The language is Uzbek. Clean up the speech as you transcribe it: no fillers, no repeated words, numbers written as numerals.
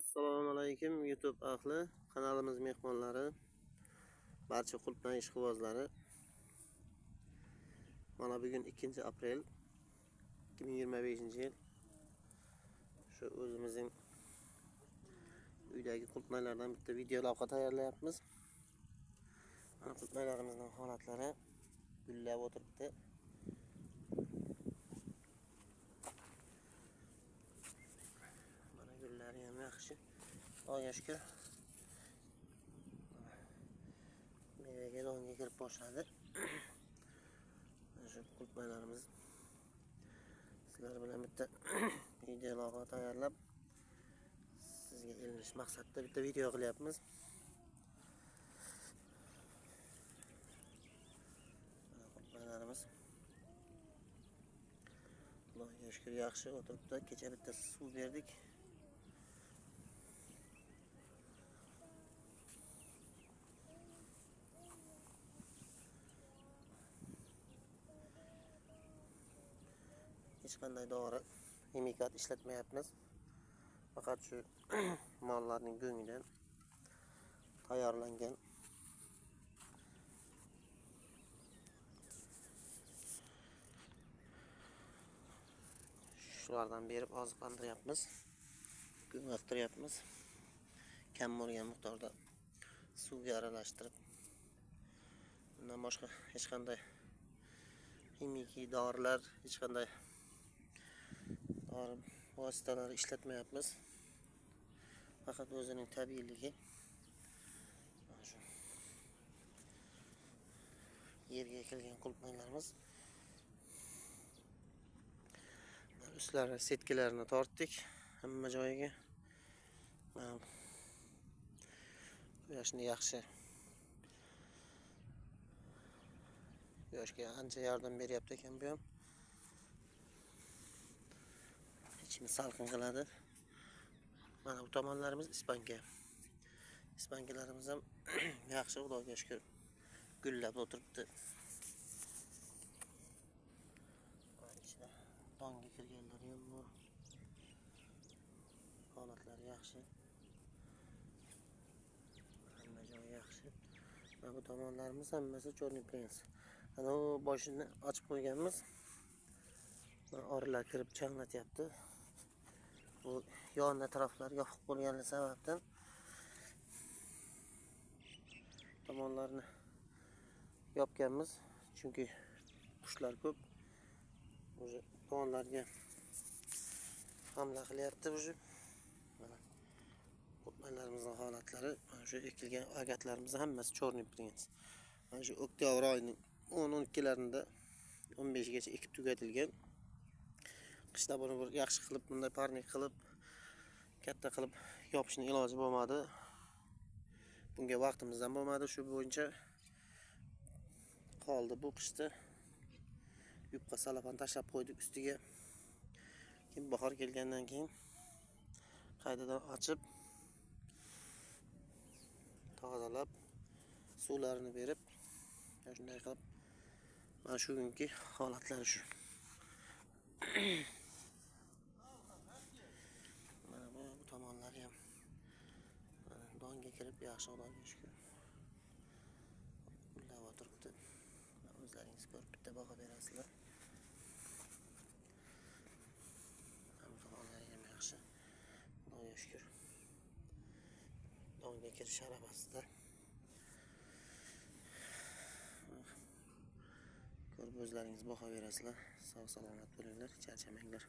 Assalomu alaykum YouTube ahli, kanalimiz mehmonlari, barcha qulupnay ishqibozlari. Mana bugun 2 aprel 2025-yil. Shu o'zimizning uydagi qulupnaylardan bitta video lavha tayyorlayapmiz. Mana qulupnaylarimizning holatlari gullab o'tiribdi. Mana gullari ham yaxshi. Xudoga shukr. Mevaga donga kirib boshladi. Mana shu qulupnaylarimiz sizlar bilan bitta video lavha tayyorlab sizga ilinish maqsadida bitta video qilyapmiz. Mana qulupnaylarimiz Xudoga shukr yaxshi o'tiribdi. Kecha bitta suv berdik. Hech qanday dori, ximikat ishlatmayapmiz. Faqat shu mollarning go'ngidan tayyorlangan shulardan berib oziqlantiryapmiz. Go'ng oqtiryapmiz. Kam bo'lgan miqdorda suvga aralashtirib. Bundan boshqa hech qanday ximikiy dorilar, hech qanday dori vositalari ishlatmayapmiz. Faqat o'zining tabiiyligi. Mana shu yerga ekilgan qulupnaylarimiz. Ustlari setkalarini tortdik hamma joyiga. Mana quyoshni yaxshi, quyoshga ancha yordam beryapti ekan bu ham. Ichini salqin qiladi. Mana bu tomonlarimiz ispanka. Ispankalarimiz ham yaxshi, Xudoga shukr, gullab o'tiribdi. Mana ichida donga kirganlari ham bor. Holatlari yaxshi. Hamma joyi yaxshi. Mana bu tomonlarimiz hammasi Chorniy Prins. Ana u boshini ochib qo'yganmiz. Mana orilar kirib changlatyapti. Bu yon atroflar yopiq bo'lgani sababdan tomonlarni yopganmiz, chunki qushlar ko'p. O'zi tomonlarga hamla qilyapti o'zi. Mana qulupnaylarimizning holatlari, mana shu ekilgan agatlarimiz hammasi Chorniy Prins. Mana shu oktyabr oyining 10-12larida 15gacha ekib tugatilgan. Qishda buni bir yaxshi qilib, bunday parnik qilib, katta qilib yopishning iloji bo'lmadi. Bunga vaqtimiz ham bo'lmadi, shu bo'yicha qoldi bu qishda. Yupqa salafan tashlab qo'ydik ustiga. Keyin bahor kelgandan keyin qaytadan ochib, tozalab, suvlarini berib, shunday qilib mana shu kungi holatlari shu. Mana bu tomonlari ham donga kirib yaxshi, Xudoga shukr, gullab o'tiribdi. O'zlaringiz ko'rib bitta baho berasizlar. Bu tomonlari ham yaxshi, Xudoga shukr. Donga kirish arafasida. Ko'rib o'zlaringiz baho berasizlar. Sog' salomat bo'linglar, charchamanglar.